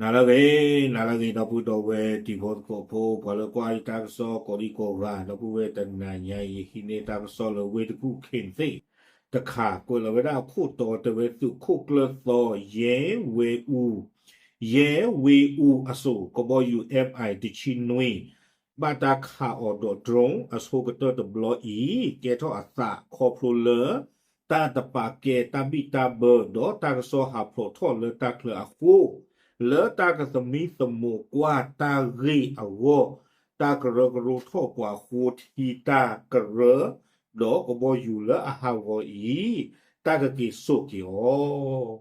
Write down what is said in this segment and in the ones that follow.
နၤလၢအဂ့ၤ, နၤလၢအဂ့ၤ ဒီပုၢ်ဒီဝဲၢ်တံၤဖိသကိးဖိ ပှၤလၢကွၢ်ယတၢ်ကစီၣ်ကိးဒံကိးဂၤ ဒီပုၢ်ဝဲၢ်တနၤညါအံၤ ဟံးန့ၢ်တၢ်ကစီၣ်လၢဝ့ၢ်တကူၣ် ခ့ၣ်သ့ၣ်တခါ ကွဲးလီၤဝဲဒၣ်အခိၣ်တီတဲဝဲသုးခိၣ်ကျၢၢ်သီ ယဲဝ့အူ, ယဲဝ့အူအစိၣ် ကဘီယူၤ MI တဆံနွံ ဘၣ်တၢ်ခးအီၤဒီး drone အဆိကတၢၢ်တဘျီအံၤ ကဲထီၣ်အသးခီဖျိလၢ တၢ်တပာ်ကဲတၢ်ဘံၣ်တၢ်ဘၢ ဒီးတၢ်ကစီၣ်ဟးဖျိးထီၣ်လၢတၢ်ချၢအဃိ, လၢတၢ်ကသမံသမိးကွၢ်တၢ်ဂ့ၢ်အဂီၢ်, တၢ်ကရၢကရိထီၣ်ပှၤဃိထံတၢ်ကရၢ, ဒီးကဘီယူၤလၢအဟးဂီၤအံၤ တၢ်ကက့ၤစိာ်က့ၤအီၤ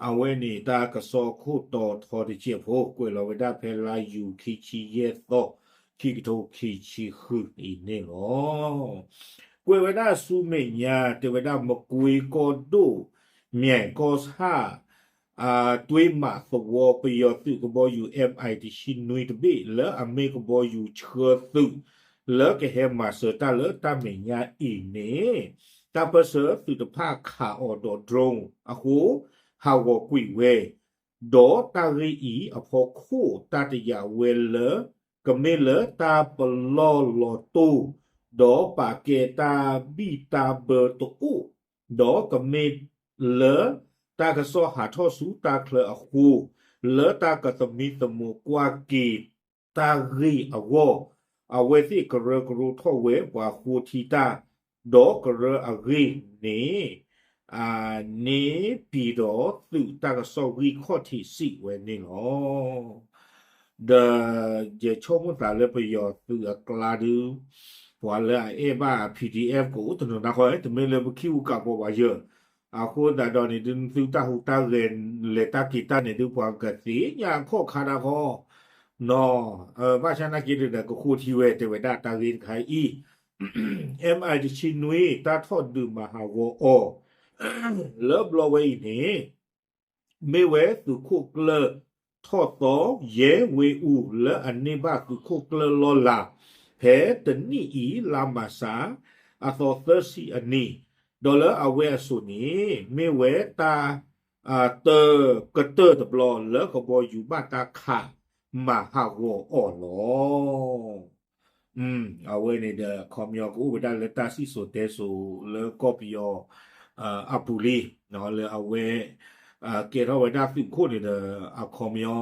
အဝဲန့ၣ်တၢ်ကစီၣ်ခိၣ်တီထီတစဲးဖိ ကွဲးလီၤဝဲဒၣ်ဖဲလါယူၤခံဆံယဲၢ်သီ ခံကထိခံဆံဃုအံၤန့ၣ်လီၤ. ကွဲးဝဲဒၣ်ဆူမဲာ်ညါ တဲဝဲဒၣ်မကွ့ကီၢ်ဒိၣ် မၠဲၣ်ကီၢ်ဆၣ် တွ့မးသဝီပယီၤသုးကဘီယူၤ MI တဆံနွံတဘ့ၣ် လၢအမ့ၢ်ကဘီယူၤဆှၢသုး လၢကဟဲမၤစၢၤတၢ်လၢတၢ်မဲာ်ညါအံၤန့ၣ် တၢ်ပၢၢ်ဆၢသုးတဖၣ်ခးအီၤဒီး drone အဃိ ဟးဂီၤကွံာ်ဝဲ ဒီးတၢ်ဂ့ၢ်အံၤအဖီခိၣ် တၢ်တယာ်ဝဲလၢ ကမ့ၢ်လၢတၢ်ပလီၢ်လီၤတိၢ် ဒီးပာ်ကဲတၢ်ဘံၣ်တၢ်ဘၢတအိၣ်, ဒီးကမ့ၢ်လၢတၢ်ကစီၣ်ဟးထီၣ်ဆူတၢ်ချၢအဃိ, လၢတၢ်ကသမံသမိးကွၢ်က့ၤတၢ်ဂ့ၢ်အဂီၢ်, အဝဲသ့ၣ်ကရၢကရိထီၣ်ဝဲပှၤဃိထံတၢ်, ဒီးကရၢအဂ့ၢ်န့ၣ် န့ၣ်ပံၤဒီးသုးတၢ်ကစီၣ်ဂံၢ်ခီၣ်ထံးစံးဝဲန့ၣ်လီၤ. ဒီးယဆိကမိၣ်သးလၢပယီၤသုးအကျါဒုး ပှၤလၢအအဲၣ်ဘၣ် PDF ကအိၣ်တနီၤနီၤဃီ တမ့ၢ်လၢပခံပူၤကးပီၤဘၣ်ယၢၢ်, အဃိသတးဒီးန့ၣ်ဒုး သုတၢ်ဟူးတၢ်ဂဲၤလဲၤတၢ်က့ၤတၢ်န့ၣ်ဒုး ပှၤကသ့ၣ်ညါအခီၣ်ခါဒၣ်ဃီ နီၤ, ဘၣ်ဆၣ်နာ်က့ဒုးဒီး ကဃိထံဝဲတဲဝဲဒၣ်တၢ်ဂ့ၢ်တခါအံၤ MI တဆံနွံ တၢ်ထီၣ်ဒုးမၤဟးဂီၤအီၤ လၢဘျီဝဲအံၤန့ၣ် မ့ၢ်ဝဲသုးခိၣ်ကျၢၢ်ထီၣ်သီ ယဲဝ့အူ လၢအန့ၢ်ဘၣ်သုးခိၣ်ကျၢၢ်လီၢ်လၤ ဖဲတနံၣ်အံၤ လါမၢ်ၡး အသီသၢဆံအနံၤ, ဒီးလၢအဝဲအစိၤန့ၣ် မ့ၢ်ဝဲတၢ် တၢ်ကတၢၢ်တဘျီ လၢကဘီယူၤဘၣ်တၢ်ခးမၤဟးဂီၤအီၤလီၤ. အဝဲန့ၣ်ဒီး အခီပညီကအိၣ်ဝဲဒၣ်လၢတၢ်စံၣ်စိၤတဲစိၤလၢကီၢ်ပယီၤ အပူၤလံ, လၢအဝဲ ကဲထီၣ်ဝဲဒၣ်သုးခိၣ်န့ၣ်ဒီး အခီပညီ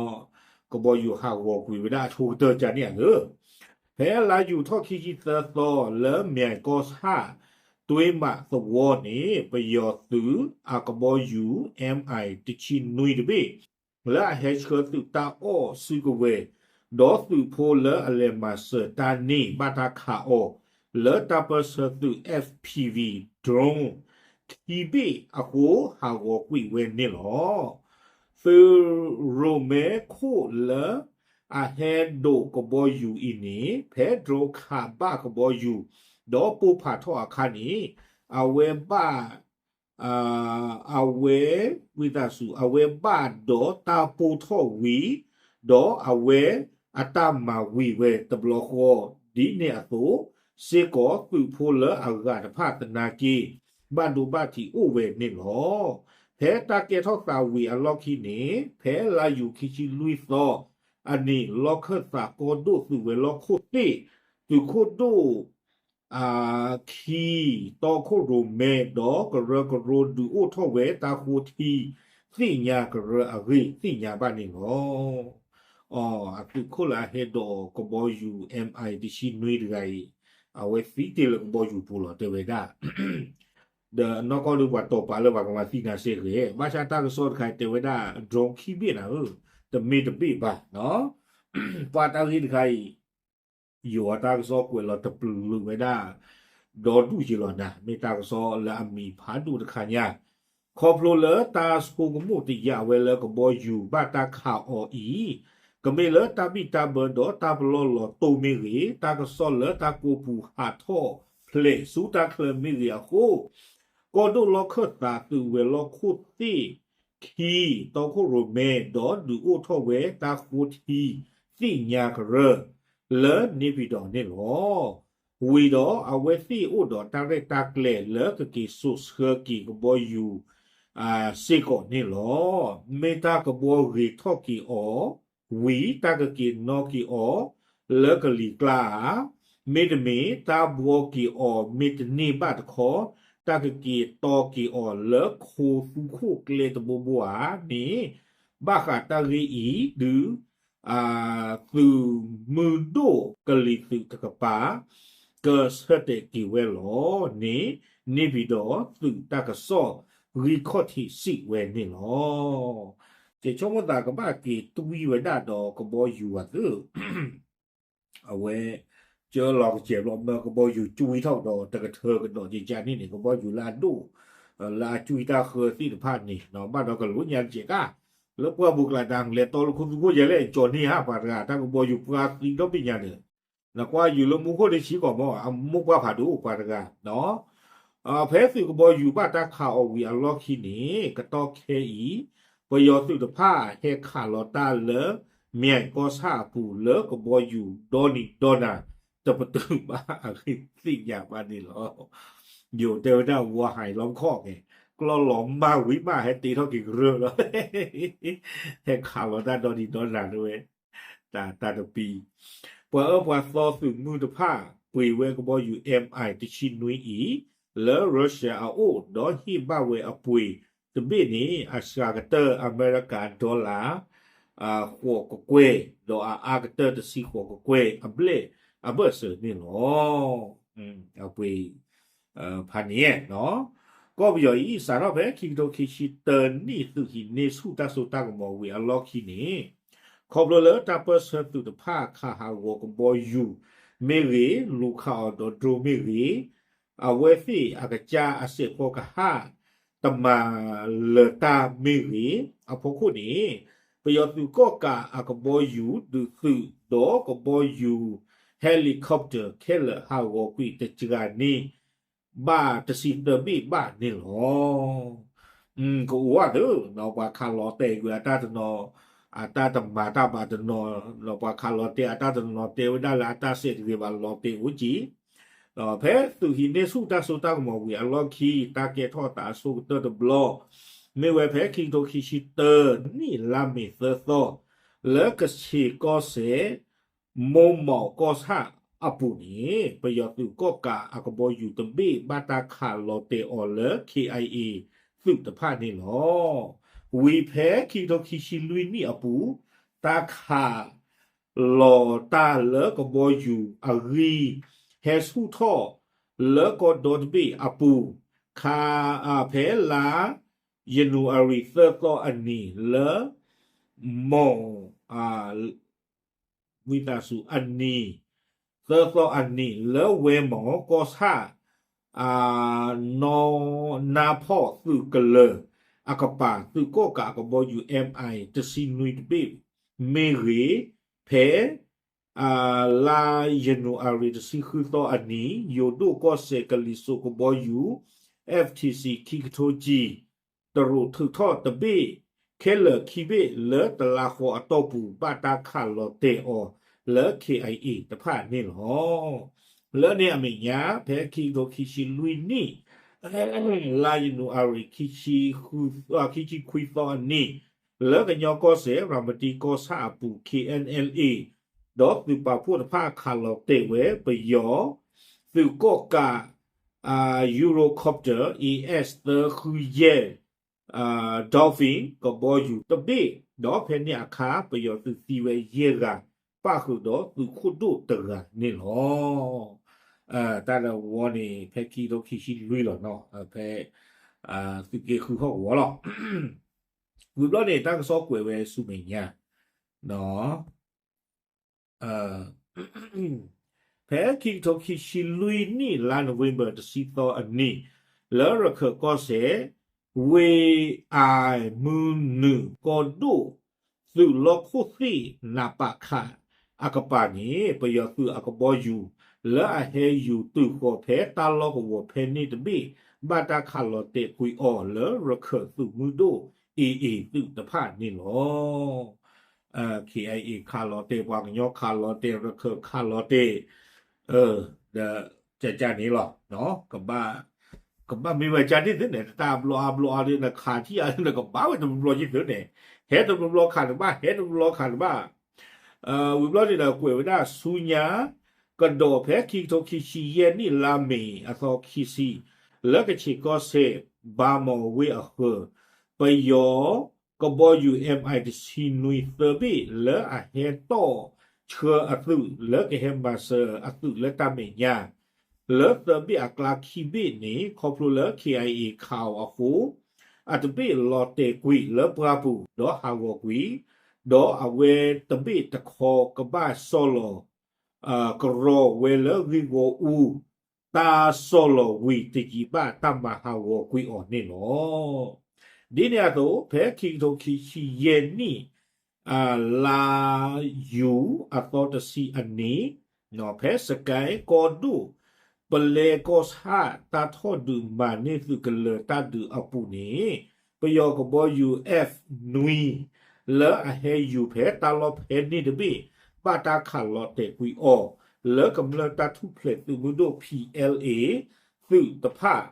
ကဘီယူၤဟးဂီၤကွံာ်ဝဲဒၣ်အဆိကတၢၢ်ကန့ၣ်ဧါလၢ ဖဲလါယူၤထီၣ်ခံဆံသၢသီ လၢမၠဲၣ်ကီၢ်ဆၣ် တွ့မးသဝီန့ၣ် ပယီၤသုးအကဘီယူၤ MI တဆံနွံတဘ့ၣ် လၢအဟဲဆှၢသုးတၢ်အီၣ်စုကဝဲၤ ဒီးသုးဖိလၢအလဲၤမၤစၢၤတၢ်န့ၣ် ဘၣ်တၢ်ခးအီၤ လၢတၢ်ပၢၢ်ဆၢသုး FPV drone ခံဘ့ၣ်အဃိ ဟးဂီၤကွံာ်ဝဲန့ၣ်လီၤ. သုးရိၣ်မဲခိၣ်လၢအဟဲဒိးကဘီယူၤအံၤန့ၣ် ဖဲ drone ခးဘၣ်ကဘီယူၤ ဒီးပိၢ်ဖးထီၣ်အခါန့ၣ် အဝဲဘၣ် အဝဲ ဝံသးစူၤ အဝဲဘၣ်ဒီးတၢ်ပိၢ်ထီၣ်ဝံၤ ဒီးအဝဲအတၢ်မၤဝံၤဝဲတဘျီဃီ ဒ်န့ၣ်အသိးစ့ၢ်ကီး သုးဖိလၢအဂၤတဖၣ်သနာ်က့ ဘၣ်ဒိဘၣ်ထံးအိၣ်ဝဲန့ၣ်လီၤ. ဖဲတၢ်ကဲထီၣ်သးဝံၤအလီၢ်ခံန့ၣ် ဖဲလါယူၤခံဆံလွံၢ်သီအနံၤ လီၢ်ခၢၣ်သးကီၢ်ဒိၣ်သုးဝဲၤလီၢ်ခိၣ်သ့ၣ် သုးခိၣ်ဒိၣ် ခံ တီခိၣ်ရိၣ်မဲ ဒီးကရၢကရိဒုးအိၣ်ထီၣ်ဝဲတၢ်ဃိထံ သ့ၣ်ညါကရၢအဂ့ၢ်သ့ၣ်ညါဘၣ်န့ၣ်လီၤ. အသုးခိၣ်လၢအဟဲဒိးကဘီယူၤ MI တဆံနွံတဂၤအံၤ အဝဲသံတ့ၢ်လၢကဘီယူၤပူၤလီၤ တဲဝဲဒၣ် ဒီးနီၢ်ကီၢ်ဒုးပှၤတီၤပာ်လၢပှၤကမၤသံနၤစ့ၢ်ကီး ဘၣ်ဆၣ်တၢ်ကစီၣ်တခါတဲဝဲဒၣ် drone ခံဘ့ၣ်နၤဧၢ, တမ့ၢ်တဘ့ၣ်ဘၣ်နီၤ ပှၤတၢ်ဂ့ၢ်တခါအံၤ ယိၤအတၢ်ကစီၣ်ကွဲးလီၤတပျုာ်ဝဲဒၣ် ဒီဒူၣ်ယံၤလီၤနၤ မ့ၢ်တၢ်ကစီၣ်လၢအမံၤဖးဒိၣ်တခါညါ ခီဖျိလၢတၢ်ဆိကမိၣ်တယာ်ဝဲလၢကဘီယူၤဘၣ်တၢ်ခးအီၤအံၤ ကမ့ၢ်လၢတၢ်ဘံၣ်တၢ်ဘၢဒီးတၢ်ပလီၢ်လီၤတိၢ်မ့ၢ်ဂ့ၤ တၢ်ကစီၣ်လၢတၢ်ကိးပူၤဟးထီၣ်ဖျဲးဆူတၢ်ချၢမ့ၢ်ဂ့ၤအဃိ ကီၢ်ဒိၣ်လီၢ်ခၢၣ်သးသုးဝဲၤလီၢ်ခိၣ်သ့ၣ် ခံ တီခိၣ်ရိၣ်မဲ ဒီးဒုးအိၣ်ထီၣ်ဝဲတၢ်ဃိထံသ့ၣ်ညါကရၢ လၢန့ၣ်ပံၤဒီးန့ၣ်လီၤ. ဝံၤဒီးအဝဲသ့ၣ်အိၣ်ဒီးတၢ်ရဲၣ်တၢ်ကျဲၤလၢကက့ၤစိာ်ဆှၢက့ၤကဘီယူၤ စ့ၢ်ကီးန့ၣ်လီၤ. မ့ၢ်တၢ်ကဘှီဂ့ၤထီၣ်က့ၤအီၤဝံၤ တၢ်ကက့ၤနီၣ်က့ၤအီၤလၢကလံၤကျါဧါ, မ့တမ့ၢ်တၢ်ဘှီက့ၤအီၤမ့ၢ်တန့ၢ်ဘၣ်တခီ တၢ်ကက့ၤတီက့ၤအီၤလၢခိသူခိၣ်ကျဲတဘိဘိဧါန့ၣ်, ဘၣ်ဃးတၢ်ဂ့ၢ်အံၤဒုး သုးမုၢ်ဒိၣ်ကလံၤသုးတကပၤ ကဆၢတဲာ်က့ၤဝဲလီၤန့ၣ် န့ၣ်ပၢၢ်ဒီးသုးတၢ်ကစီၣ်ဂံၢ်ခီၣ်ထံးစံးဝဲန့ၣ်လီၤ. ကဲဆိကမိၣ်သးကဘၣ်က့ၤတွံၢ်ဝဲဒၣ်ဒီးကဘီယူၤအသုး အဝဲ ကၢလီၤကစဲးဘျီမၢကဘီယူၤကွံထီၣ်ဒီးတကထၢကဒီးကကန့ၣ်န့ၣ် ကဘီယူၤလၢအဒိၣ် လၢအကွံတၢ်ဃၢသ့ၣ်တဖၣ်န့ၣ် ဘၣ်ဒီးကလိၣ်ညါတကဲးကါ လၢပှၢ်ပူၤကျါတၢ်လဲၤတီလၢခိသူခိၣ်ယဲလဲၣ် ကၠီၤန့ၢ်ဟါပှၤတဂၤ တၢ်ကဘီယူၤပှၤသံဒီဘ့ၣ်ညါဒီး နကွၢ်ယူၤလၢမူခိၣ်န့ၣ်ဆံးကီးမၢ် အမိၢ်ပှၢ်ဖးဒိၣ်ပှၤတဂၤ ဖဲသုးကဘီယူၤဘၣ်တၢ်ခးအီၤဝံၤအလီၢ်ခံန့ၣ် ကတီၢ်ခဲအံၤ ပယီၤသုးတဖၣ်ဟဲခးလီၤတၢ်လၢ မၠဲၣ်ကီၢ်ဆၣ်အပူၤလၢကဘီယူၤဒီနံၤဒီနၤ တပတုာ်ဘၣ်အဂ့ၢ်သ့ၣ်ညါဘၣ်န့ၣ်လီၤ. ယိၤတဲဝဲဒၣ်ဝီဟးလီၤခီၣ်က့ၤ ကျီၢ်လီၤမၢ်ဝံၤမးဟဲတ့ထီၣ်က့ၤကရၢလီၤ ဟဲခးလီၤတၢ်ဒီနံၤဒီနၤတဝဲ တၢ်တပံၤ ပှၤအၢပှၤသီသုးမုၢ်တဖၣ် ပှ့ၤဝဲကဘီယူၤ MI တဆံနွံအံၤ လၢ Russia အအိၣ် ဒီးဟ့ၣ်ဘၣ်ဝဲအပှ့ၤတဘ့ၣ်န့ၣ် အစှၤကတၢၢ်အမဲရကၤ dollar ဃိးကကွဲၢ် ဒီးအအါကတၢၢ်တဆံဃိးကကွဲၢ်အဘျဲၣ်အဘၢၣ်စၢၤန့ၣ်လီၤ. အပှ့ၤ ဖးန့ၣ် ကီၢ်ပယီၤအံၤ စးထီၣ်ဖဲခံကထိခံဆံတၢနံၣ် သုးဟံးန့ၢ်ဆူၣ်တၢ်စိတၢ်ကမီၤဝံၤအလီၢ်ခံန့ၣ် ခီဖျိလၢတၢ်ပၢၢ်ဆၢသုးတဖၣ်ခးဟးဂီၤကဘီယူၤမ့ၢ်ဂ့ၤ, လူၤခးအီၤဒီး drone မ့ၢ်ဂ့ၤ, အဝဲသ့ၣ်အကစၢ်အစဲးဖီကဟၣ် တမၤလၢၤတၢ်မ့ၢ်ဂ့ၤ အဖီခိၣ်န့ၣ် ပယီၤသုးကီၣ်ကးအကဘီယူၤဒုးသုး ဒီးကဘီယူၤ helicopter ခဲလၢာ်ဟးဂီၤကွံာ်တစှၤန့ၢ် ဘၣ်တဆံတၢဘ့ၣ်ဘၣ်န့ၣ်လီၤ. ကအိၣ်ဝဲသ့ၣ် ပှၤခးလီၤတဲာ်ကွံာ်အတၢ်တနီၤ အတၢ်တမၤတၢ်ဘၣ်တနီၤ ဒီးပှၤခးလီၤတဲာ်အတၢ်တနီၤတဲဝဲဒၣ်လၢအတၢ်စဲးတဂ့ၤဘၣ်လီၤတဲာ်အိၣ်က့ၤ ဒီးဖဲသုးဟံးန့ၢ်ဆူၣ်တၢ်စိတၢ်ကမီၤဝံၤအလီၢ်ခံ တၢ်ကဲထီၣ်သးအဆိကတၢၢ်တဘျီ မ့ၢ်ဝဲဖဲခံကထိခံဆံတၢနံၣ်လါမ့ၤသၢသီ လၢကဆ့ၣ်ကီၢ်စဲၣ် မိၢ်မီၢ်ကီၢ်ဆၣ်အပူၤန့ၣ် ပယီၤသုးကီၣ်ကးအကဘီယူၤတဘ့ၣ် ဘၣ်တၢ်ခးလီၤတဲာ်အီၤလၢ KIA သုးတဖၣ်န့ၣ်လီၤ. ဝံၤဖဲခံကထိခံဆံလွံၢ်နံၣ်အပူၤ တၢ်ခးလီၤတၢ်လၢကဘီယူၤအဂံၢ် ဟဲဆူၣ်ထီၣ်လၢကီၢ်ဒီတဘ့ၣ်အပူၤ ခါ ဖဲလါ ယနူၤအါရံၤသၢသီအနံၤ လၢ မီၢ် ဝံသးစူၤအနံၤ သၢသီအနံၤ လၢဝဲမီၢ်ကီၢ်ဆၣ် နီၢ်နါဖီၣ်သုးကလၢၤအကပၤ သုးကီၣ်ကးအကဘီယူၤ MI တဆံနွံတဘ့ၣ် မ့ၢ်ဂ့ၤ ဖဲ လါယနူၤအါရံၤတဆံဃုသီအနံၤ ယိၤဒိၣ်ကီၢ်စဲၣ်ကလံၤစိးကဘီယူၤ FTC ခံကထိကံ တရူးထုးထီၣ်တဘ့ၣ် ခဲလၢာ်ခံဘ့ၣ်လၢတလါဃီအတီၢ်ပူၤ ဘၣ်တၢ်ခးလီၤတဲာ်အီၤလၢ KIA တဖၣ်န့ၣ်လီၤ. လၢန့ၣ်အမဲာ်ညါ ဖဲခံကထိခံဆံလွံၢ်နံၣ် လါယနူၤအါရံၤ ခံဆံခွံသီအနံၤ လၢကညီကီၢ်စဲၣ် ရၤမတံကီၢ်ဆၣ်အပူၤ KNLA ဒီးသုးပာ်ဖှိၣ်တဖၣ်ခးလီၤတဲာ်ဝဲပယီၤ သုးကီၣ်ကး Eurocopter AS သၢဃုယဲၢ် Dolphin ကဘီယူၤတဘ့ၣ် ဒီးဖဲန့ၣ်အခါ ပယီၤသုးသံဝဲယဲၢ်ဂၤ ပၣ်ဃုာ်ဒီးသုးခိၣ်ဒိၣ်တဂၤန့ၣ်လီၤ. တၢ်လၢဝီန့ၣ် ဖဲခံကထိခံဆံလွံၢ်လီၤနီၤ ဖဲ သုးက့ဃုဟီၣ်ကဝီၤလီၤ. ဝံၤဘျီန့ၣ် တၢ်ကစီၣ်ကွဲးဝဲဆူမဲာ်ညါ ဖဲခံကထိခံဆံလွံၢ်နံၣ် လါနိၣ်ဝ့ဘၢၣ် တဆံသီအနံၤ လၢရခၢၣ်ကီၢ်စဲၣ် ဝ့ၢ်အၣ်မုၢ်နုာ်ကီၢ်ဒိၣ် သုးလီၢ်ခိၣ်သ့ၣ် နးပးခး အကပၤန့ၣ် ပယီၤသုးအကဘီယူၤ လၢအဟဲယူၤတုၤဃီၤဖဲတၢ်လီၢ်ကဝီၤဖဲန့ၣ်တဘ့ၣ် ဘၣ်တၢ်ခးလီၤတဲာ်ကွံာ်အီၤလၢရခၢၣ်သုးမုၢ်ဒိၣ် AA သုးတဖၣ်န့ၣ်လီၤ. KIA ခးလီၤတဲာ် ပှၤကညီခးလီၤတဲာ် ရခၢၣ်ခးလီၤတဲာ် ဒီး ကကန့ၣ်လီၤ ကဘၣ် ကဘၣ်မ့ၢ်ဝဲကန့ၣ်သုန့ၣ် တၢ်အဘျီအဘျီအီၤဒ်နခးထံၣ်အီၤဒ်နကဘၣ်ဝဲတဘျီဘျီယသုန့ၣ်, ဟဲတဘျီဘျီခးတဘၣ် ဟဲတဘျီဘျီခးတဘၣ်. ဝံၤဘျီန့ၣ်ဒီး ကွဲးဝဲဒၣ်ဆူညါ ကဒီးဖဲခံကထိခံဆံယဲၢ်နံၣ်လါမ့ၤအသီခံဆံ လၢကခ့ၣ်ကီၢ်စဲၣ် ဘါမီၤဝ့ၢ်အဃၢၤ ပယီၤ ကဘီယူၤ M I တဆံနွံသၢဘ့ၣ် လၢအဟဲတီၣ်ဆှၢအသုး လၢကဟဲမၤစၢၤအသုးလၢတၢ်မဲာ်ညါ လၢသၢဘ့ၣ်အကျါခံဘ့ၣ်န့ၣ် ခီဖျိလၢ K I A ခးအီၤအဃိ အတဘ့ၣ်လီၤတဲာ်ကွံာ်လၢပှၢ်ပူၤ ဒီးဟးဂီၤကွံာ်, ဒီးအဝဲတဘ့ၣ်တခီကဘၣ်စီၢ်လီၤ ကရီဝဲလၢဂ့ၢ်ဂီၢ်အူ တၢ်စီၢ်လီၤဝံၤတယံာ်ဘၣ်တၢ်မၤဟးဂီၤကွံာ်အီၤန့ၣ်လီၤ. ဒ်န့ၣ်အသိး ဖဲခံကထိခံဆံယဲၢ်နံၣ် လါယူၤအသီတဆံအနံၤ ဖဲစကဲကီၢ်ဒိၣ် ပလဲကီၢ်ဆၣ်တၢ်ထီၣ်ဒုးမၤန့ၢ်သုးကလၢၤတၢ်ဒုးအပူၤန့ၣ် ပယီၤကဘီယူၤ F နွံ လၢအဟဲယူၤဖဲတၢ်လီၢ်ဖဲန့ၣ်တဘ့ၣ် ဘၣ်တၢ်ခးလီၤတဲာ်ကွံာ်အီၤ လၢကမျၢၢ်တၢ်ထူၣ်ဖျဲးသုးမုၢ်ဒိၣ် P L A သုးတဖၣ်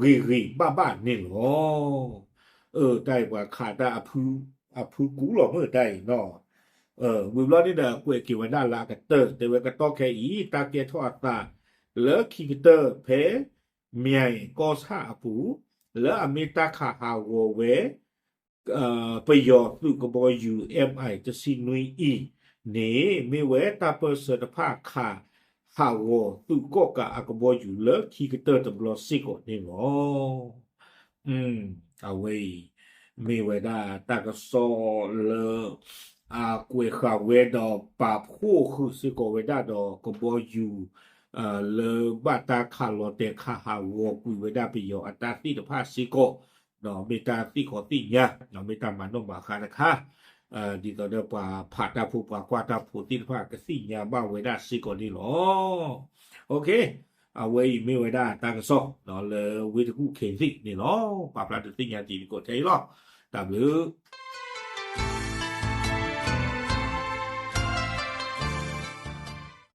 ဂ့ၤဂ့ၤဘၣ်ဘၣ်န့ၣ်လီၤ. တၢ်အံၤပှၤခးတၢ်အဖုကူလီၤမုၢ်တၢ်အံၤနီၤ. ဝံၤဘျီန့ၣ်ဒီး ကွဲးက့ၤဝဲဒၣ်လၢအကတၢၢ် တဲဝဲကတီၢ်ခဲအံၤ တၢ်ကဲထီၣ်အသးလၢခံကတၢၢ်ဖဲ မၠဲၣ်ကီၢ်ဆၣ်အပူၤ လၢအမ့ၢ်တၢ်ခးဟးဂီၤဝဲ ပယီၤသုးကဘီယူၤ M I တဆံနွံအံၤန့ၣ် မ့ၢ်ဝဲတၢ်ပၢၢ်ဆၢတဖၣ်ခးဟးဂီၤသုးကီၣ်ကးအကဘီယူၤလၢခံကတၢၢ်တဘျီစ့ၢ်ကီးန့ၣ်လီၤ. အဝဲအံၤ မ့ၢ်ဝဲဒၣ်တၢ်ကစီၣ်လၢ အကွဲးဃာ်ဝဲဒီးပာ်ဖှိၣ်ဃုာ်စ့ၢ်ကီးဝဲဒၣ်ဒီးကဘီယူၤ လၢဘၣ်တၢ်ခးလီၤတဲာ်ခးဟးဂီၤကွံာ်ဝဲဒၣ်ပယီၤအတၢ်သ့ၣ်တဖၣ်စ့ၢ်ကီး မ့ၢ်တၢ်သ့ၣ်ခီသ့ၣ်ညါ မ့ၢ်တၢ်မၤနီၣ်မၤဃါတခါ ဒ်သိးဒီးပှၤဖးတၢ်ဖိပှၤကွၢ်တၢ်ဖိသ့ၣ်တဖၣ်ကသ့ၣ်ညါဘၣ်ဝဲဒၣ်စ့ၢ်ကီးန့ၣ်လီၤ. အဝဲအံၤမ့ၢ်ဝဲဒၣ်တၢ်ကစီၣ် လၢဝ့ၢ်တကူၣ်ခ့သ့ၣ်န့ၣ်လီၤ. ပာ်ဖျါဒုးသ့ၣ်ညါတံၤသကိးထဲအံၤလီၤ. တၢ်ဘျုး